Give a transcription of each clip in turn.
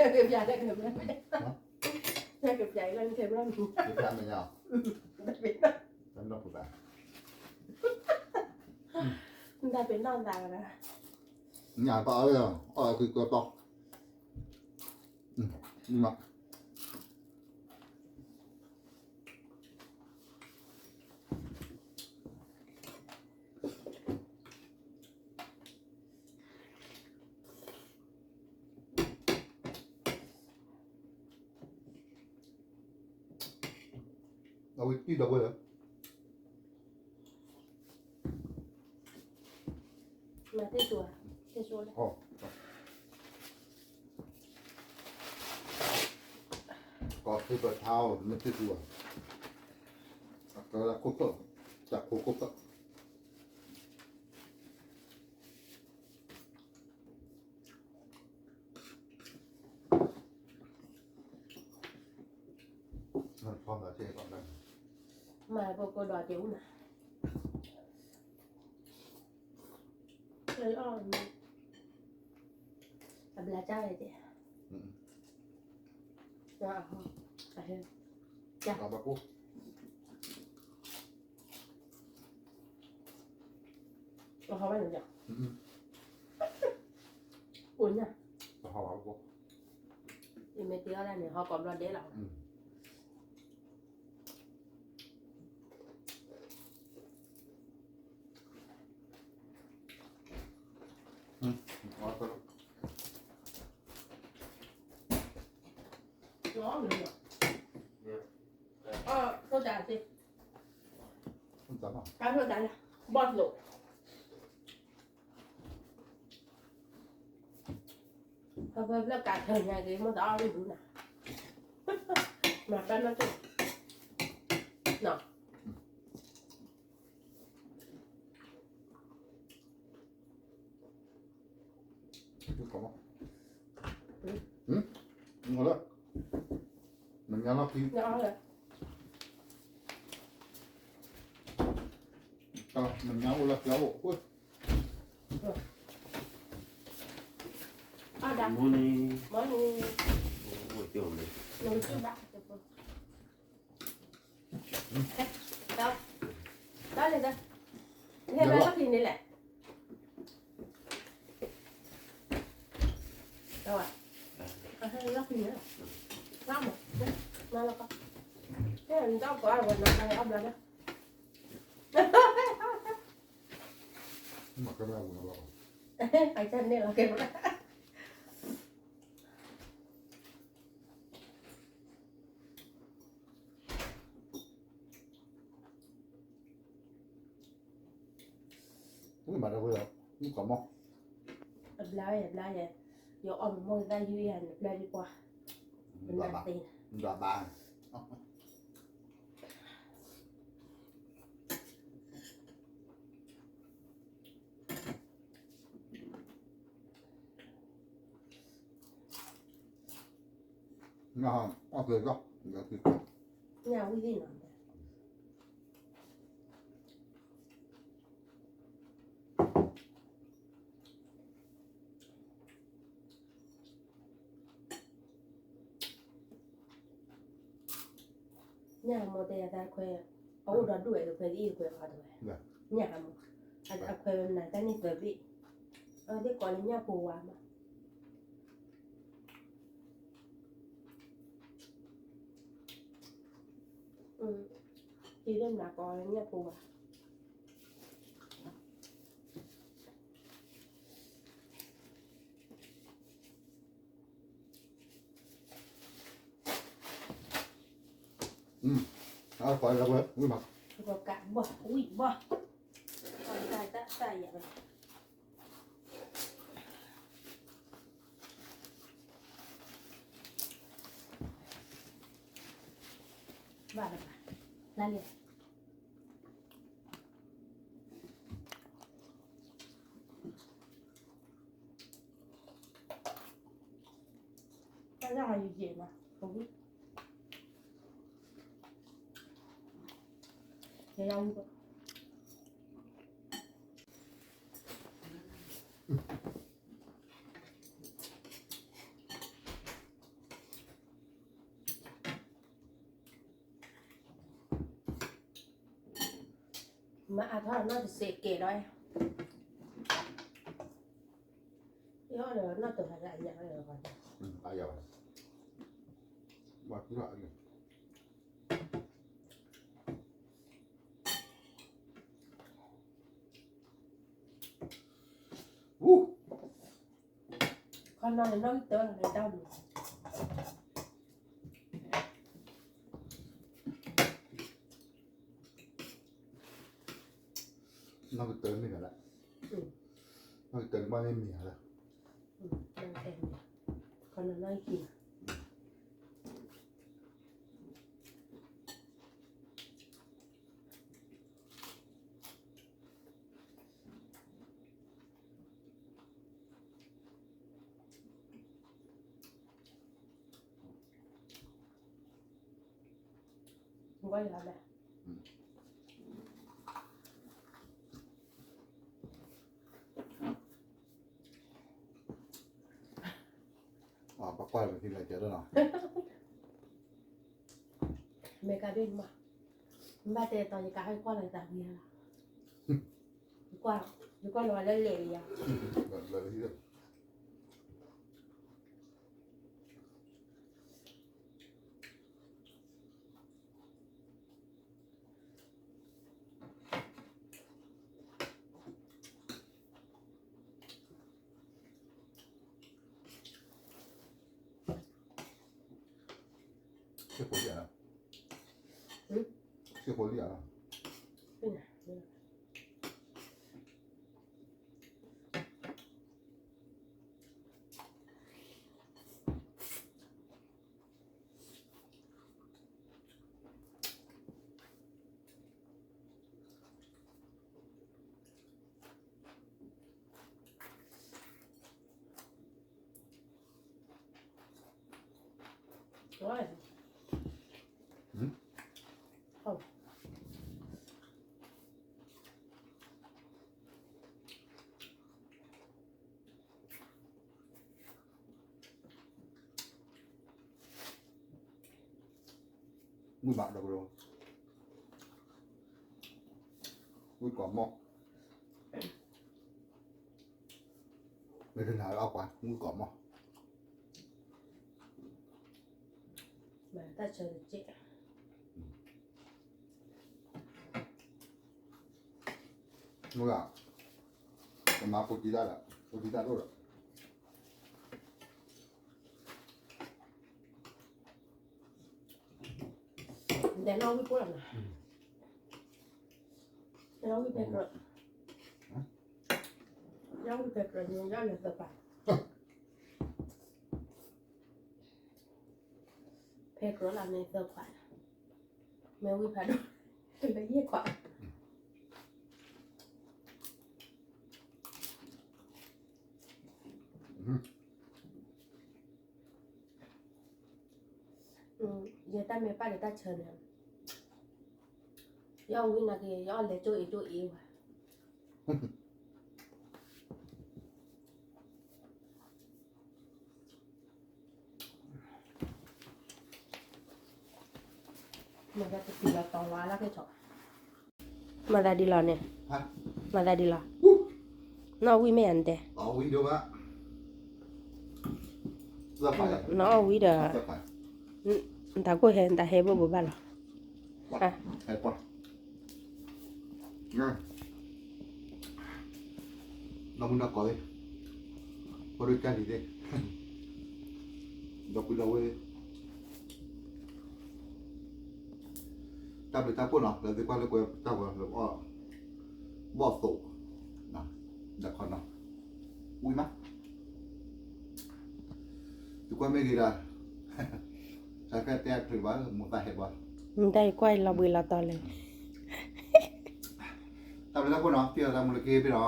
ကပြးလၢကပြး, ကပြးအံၤလၢနထဲဘျီမံၤ, ကပြးမဲာ်ညါ, တၢ်ပ့ၤနီၣ်, တၢ်ပ့ၤနီၣ်ဖိသၣ်, တၢ်ပ့ၤနီၣ်သးလီၤ, ညၣ်ပာ်အီၤ, အီၣ်အီၤက့ၤကီးတီ, မး အဝဲတံၢ်ဒီးဝဲလၢ မၤသ့ၣ်သူဧါ, သ့ၣ်သူလၢ, ကီၢ်သ့ၣ်ပထါအီၤ မ့ၢ်သ့ၣ်သူဧါ, အကလၢခိၣ်ဖျၢၣ်, တၢ်ခိၣ်ခိၣ်ဖျၢၣ် မၤပကိးဒီးက့ၤအူနၤ, အဘျါကၢ်ဝဲက့ၤ, အဟီဘၣ်န့ၣ်, အိၣ်ညါ, ယမ့ၢ်တ့အီၣ်ဒၣ်န့ၣ် ဟီကိးဘျီဒဲးလီၤ. အၢ ထိၣ်တၢ်သ့, အၢ ထိၣ်တၢ်လၢ ဘီၣ်လိာ် ဖဲဖဲဖျၢၣ်ကးထၢညါက့ၤ မ့ၢ်တအီၣ်ရူၢ်ဒူနၤ, မၤပၢၢ်နီၢ်က့ၤ, နီၤ, မ့ၢ်ညါလီၤခံ, မ့ၢ်ညါအိၣ်လၢဖျါအိၣ်, Morning, morning, အိၣ်ကၠိမ့ၢ် နကစူၢ်ဘၣ်, တၢ်လဲၣ်, နဟဲဘၣ်လီၢ်ခံန့ၣ်လဲၣ်, တၢ်ဝဲ, ဟဲလီၢ်ခံန့ၣ်လဲၣ်, မၤမး, မၤလီၤကီ, ဟဲနတၢ်ကီၢ်ဝဲနၤဘၣ်အီၣ်ဘျါဘၣ်, မၤကဲမ့ၢ်အဝဲလီၤ, အကဲန့ၣ်လီၤကဲမး မၤတၢ်ဝဲလီၤ, မုၣ်ကီးမီၢ်, အဘျါဝဲ အဘျါယဲ, ယအီၣ်မ့ၢ်မီၢ်သၣ်ယုၢ်ယၤန့ၣ် ဘျါယပှၤ, ဘျါဘၣ်, ဘျါဘၣ်, ညၣ်ဝံၣ်သ့ၣ်နီၤ, ညၣ်မီၢ်တဲယၤတၢ်ခွဲး, အအိၣ်ဒီးဒူၣ်ဝဲတခွဲးဒ်အံၤတခွဲးအီၤတဝဲ, ညၣ်မီၢ်, အခွဲးဝဲမနုၤတၢ်န့ၣ်သၢဘ့ၣ်, အဝဲသ့ၣ်ကိးလၢညၣ်ပူၤဝါမး အံၤလၢမနုၤကိးလၢညၣ်ပူၤဝါ, အဝဲ, ကးဘီၣ်, ဝံၣ်ဘီၣ်, တၢ်တၢ်ယၤဘၣ် ဘၣ်လၢၤဘၣ်, လါလံၤ, တၢ်လၢဟးယံာ်ယံာ်နီၤ, ယယဝံၣ်ဘၣ် မ့ၢ် မၤအါထီၣ်နီၢ်တစဲးကဲးဒီး, အီၣ်ဒီးနီၢ်တဂၤလၢအညၣ်လၢအဂီၢ်, အါယၤဘၣ်, ဘၣ်ကီၢ်န့ၣ်, ခီနီၤန့ၣ်နီၢ်ကတၢၢ်လီၤန့ၣ်တၢ်မူ နီၢ်ကတၢၢ်မ့ၢ်ဂၤလၢ, နီၢ်ကတၢၢ်န့ၣ်ဘၣ်မ့ၢ်မ့ၢ်ဂၤလၢ, ခီနီၤနီၢ်ကတၢၢ်, ကွၢ်လၢ်လၢ်, ပကွၢ်လၢ်လၢ်လီၤ, မ့ၢ်ကဒ်မး, ဘၣ်တဲတီယကဟဲကွၢ်လၢ်တၢ်ဝံၤလီၤ, ယကွၢ်လၢၤဝဲလၢလဲၤလံယၤ စ့ၢ်ကီးလံဧါ, စ့ၢ်ကီးလံဧါ, မုၢ်ဘၣ်ဒီးကရၢ, ဝံၣ်ကီၢ်မီၢ်, မ့ၢ်တနၤလၢအကွၢ် ဝံၣ်ကီၢ်မီၢ်, မ့ၢ်တၢ်ဆၢတကဲး မ့ၢ်, ပမၤဖိတံၢ်တၢ်ဒီး ဖိတံၢ်တၢ်ဒိၣ်ဒီး, ဒဲးနီၣ်ဝံၣ်ဖိလီၤနီၤ, နီၣ်ဝံၣ်ဖဲကြၢး, နီၣ်ဝံၣ်ဖဲကြၢးန့ၣ် ယလဲၤသၢပာ်, ဖဲကြၢးလီၤန့ၣ်သၢခွး, မ့ၢ်ဝံၣ်ဖးဒိၣ်, လၢယဲၢ်ခွး ယတၢ်မ့ၢ်ပာ်လၢတၢ်ဆၢန့ၣ်, ယအီၣ်ဝံၣ်နာ်က့ၤ ယအီၣ်လဲၤကၠိအ့ၣ်ကၠိအ့ၣ်ဝဲ, မၤသးတတုၤလီၤတီၤလီၤအါလၢက့ၤထီၣ်, မၤသးဒ်လီၤန့ၣ်, မၤသးဒ်လီၤ, နီၣ်ဝံၣ်မ့ၢ်ဧါနတဲ, နအီၣ်ဝံၣ်ဒီး, နတၢ်ကိၢ်ဟဲ နတၢ်ဟဲဘိၣ်ဘိၣ်ဘၣ်လီၤ, ဒီမုၢ်ဒီကိးသ့ၣ်, ဖိဒိၣ်ကၢ်လံၤသ့ၣ်, ဒီပုၢ်ဒီဝဲၢ်သ့ၣ်, တၢ်ဘျုးတၢ်ဖှိၣ်နီၤ လၢသုကွၢ်လၢကွဲတၢ်ဂီၤလၢ ဘီၣ်သိး, ဒီးခီနီၤ, ဝံၤမး, သုကွၢ်မ့ၢ်ဂ့ၤဒီး တၢ်ကဲတဲအချုးဘၣ် မိၢ်သၣ်ဟဲဘၣ်, မ့ၢ်တၢ်အံၤကွၢ်လီၤဘှံးလီၤတီၤလၢ တၢ်ဘျုးတၢ်ဖှိၣ်နီၤ ထံၣ်လိာ်သးမူလၢက့ၤဖဲနီၤ,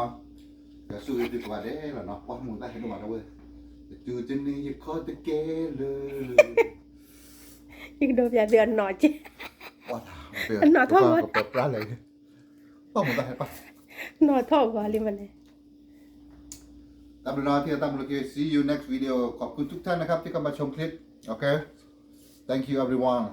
ကဆိၣ်ဂ့ၤသုကိးဂၤဒဲးလီၤနီၤ ကွၢ်မိၢ်သၣ်ဟဲဒိၣ်မးတဝဲ, တတုၤတနံၤယခီတကဲလၢာ်, ယကဒိပျးသုအနီၢ်က့, အနီၢ်ထီၣ်ဂီၤ, ပၢပြၢလဲၣ်, ပၢ်မိၢ်သၣ်ဟဲပၢ်, နီၢ်ထီၣ်ဂီၤလံမးန့ၣ်, တၢ်ဘျုးနီၤ ထံၣ်လိာ်သးမူလၢက့ၤ see you next video ขอบคุณทุกท่านนะครับที่เข้ามาชมคลิป okay, thank you everyone.